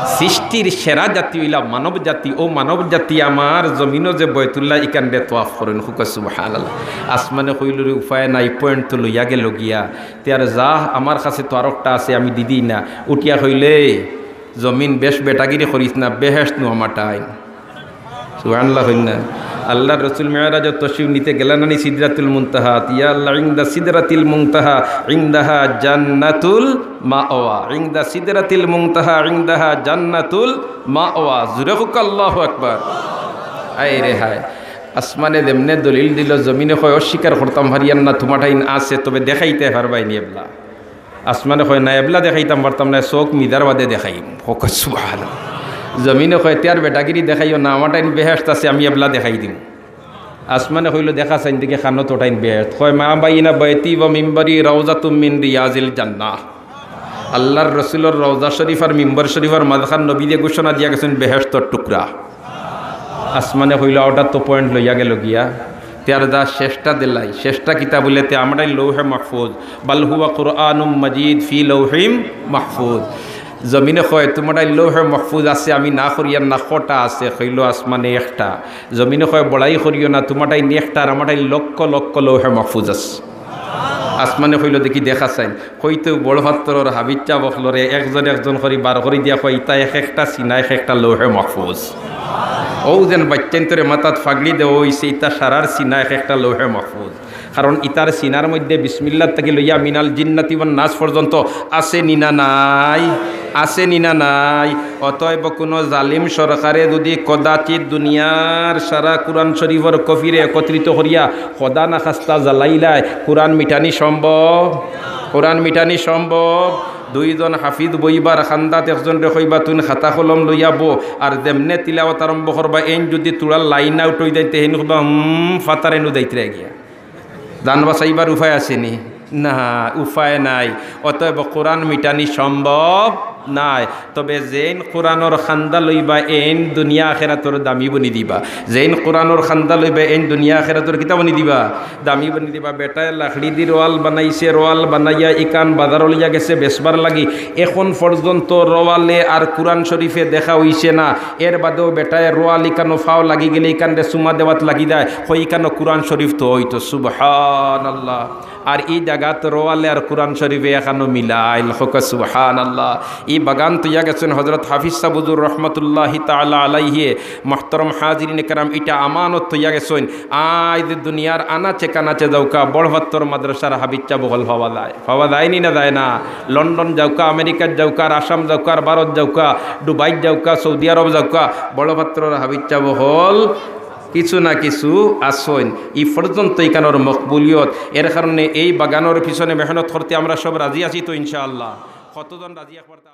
সৃষ্টির সেরা জাতি অইলা মানব জাতি। অউ মানব জাতি আমার জমিনো যে বয়তুল্লাহ, ইখানরে তোয়াফ করইন।" কউক্কা সুবহানাল্লাহ। আসমানে কইলো, "রে, উপায় নাই, পয়েন্ট তো লইয়া গেলো গিয়া।" তে আর যা, আমার কাছে তো আরকটা আছে, আমি দিদি না। উঠিয়া কইলে, "জমিন বেশ বেটাগিরি করিস না, বেহেশত নু আমার টাইম।" সুবহানাল্লাহ কইন না? আল্লাহর রসুল মেরাজত তশরিফ নিতে গেলা না নি সিদরাতুল মুনতাহাত? ইয়া আল্লাহ, ইনদা সিদরাতিল মুনতাহা, ইনদাহা জান্নাতুল মাওয়া, ইনদা সিদরাতিল মুনতাহা, ইনদাহা জান্নাতুল মাওয়া। জুরে কউক্কা আল্লাহু আকবার। আয় রে হায়, আসমানে যেমনে দলিল দিলো, জমিনে কয়, "অস্বীকার করতাম পারিয়ার না, তুমার টাইম আছে, তবে দেখাইতে পারবায় নি এবলা।" আসমানে কয়, "না, এবলা দেখাইতাম পারতাম না, চউখ মিজার বাদে দেখাইমু।" কউক্কা সুবহানাল্লাহ। জমিনে কয়, "তে আর বেটাগিরি দেখাইও না, আমার টাইম বেহেশত আছে, আমি এবলা দেখাই দিমু।" আসমানে কইলো, "দেখা চাইন দেখি খানো তো টাইম বেহেশত।" কয়, "মা বাইনা বাইতি ওয়া মিম্বরি রাউজাতুম মিন রিয়াজিল জান্নাহ।" আল্লাহর রসুলর রওজা শরীফ আর মিম্বর শরীফর মাঝখান নবীয়ে ঘোষণা দিয়া গেছইন বেহেশতর টুকরা। আসমানে কইলো, "অউটা তো পয়েন্ট লইয়া গেলো গিয়া।" তে আর যা শেষটা দিলাই, শেষটা কিতা বুলে, "তে আমার টাইম লৌহে মাহফুজ, বাল হুয়া কুরআনুম মাজিদ ফি লৌহিম মাহফুজ।" জমিনে কয়, "তুমার টাইম লৌহে মাহফুজ আছে, আমি না করিয়ার না, কটা আছে?" কইলো, "আসমানে একটা।" জমিনে কয়, "বড়াই করিও না, তুমার টাইম একটা আর আমার টাইম লক্ষ লক্ষ লৌহে মাহফুজ আছে।" আসমানে কইলো, "দেখি দেখা চাইন।" কইতেউ বড় পাত্তরর হাবিচ্চা বকলরে একজন একজন করি বার করি দিয়া কয়, "ইতা এক একটা সিনা এক একটা লৌহে মাহফুজ।" অউ যেন বাইচ্চাইন্তরে মাথাত ফাগড়ি দেওয়া অইছে, ইতা সারার সিনা এক একটা লৌহে মাহফুজ। কারণ ইতার সিনার মধ্যে বিসমিল্লাহ থাকি লইয়া মিনাল জিন্নাতি ওয়ান নাস পর্যন্ত আছে নি না নাই? আছে নি না নাই? অতএব কুনু জালিম সরকারে যুদি কদাচিৎ দুনিয়ার সারা কুরআন শরীফর কপিরে একত্রিত করিয়া খোদা না খাস্তা জ্বালাইলায়, কুরআন মিটানি সম্ভব? কুরআন মিটানি সম্ভব? দুইজন হাফিজ বইবার, খান্দাত একজনরে কইবা, "তুইন খাতা কলম লইয়া বো," আর যেমনে তিলাওয়াত আরম্ভ করবা, এইন যুদি থুড়া লাইন আউট অই যাইন তে, হেইন কইবা, "হুম, ফাতার এনু যাইতরা গিয়া।" জান বাঁচাইবার উপায় আছে নি? না, উপায় নাই। অতএব কুরআন মিটানি সম্ভব নায়। তবে যেইন কুরআনর খান্দা লইবা, এইন দুনিয়া আখেরাতর দামি বনি দিবা। যেইন কুরআনর খান্দা লইবা, এইন দুনিয়া আখেরাতর কিতা বনি দিবা? দামি বনি দিবা। বেটায় লাকড়ি দি রোয়াল বানাইছে, রোয়াল বানাইয়া ইকান বাজারো লইয়া গেছে বেচবার লাগি। এখন পর্যন্ত রোয়ালে আর কুরআন শরীফে দেখা অইছে না। এর বাদেও বেটায় রোয়াল ইকানো ফাও লাগি গেলে ইকানরে চুমা দেওয়াত লাগি যায়। কয়, "ইকানো কুরআন শরীফ তো অইতো।" সুবহানাল্লাহ। আর ই জাগাত রোয়ালে আর কুরআন শরীফে একানো মিলাইল। কউক্কা সুবহানাল্লাহ। ই বাগান থইয়া গেছইন হযরত হাফিজ সাব হুজুর রহমতুল্লাহি তাআলা আলাইহি। মুহতারাম হাজিরিনে কেরাম, ইটা আমানত থইয়া গেছইন। আইজ দুনিয়ার আনাচে কানাচে যাউক্কা, বড়পাত্তর মাদ্রাসার হাফিজ সাব অকল পাওয়া যায়। পাওয়া যায় নি না যায় না? লন্ডন যাউক্কা, আমেরিকাত যাউক্কা, আর আসাম যাউক্কা, আর ভারত যাউক্কা, দুবাইত যাউক্কা, সৌদি আরব যাউক্কা, বড়পাত্তর হাফিজ সাব অকল কিছু না কিছু আছইন। ই পর্যন্ত ইকানোর মকবুলিয়ত। এর কারণে এই বাগানোর পিছনে মেহনত করতে আমরা সব রাজি আছি তো ইনশাআল্লাহ? কতজন রাজি একবার তা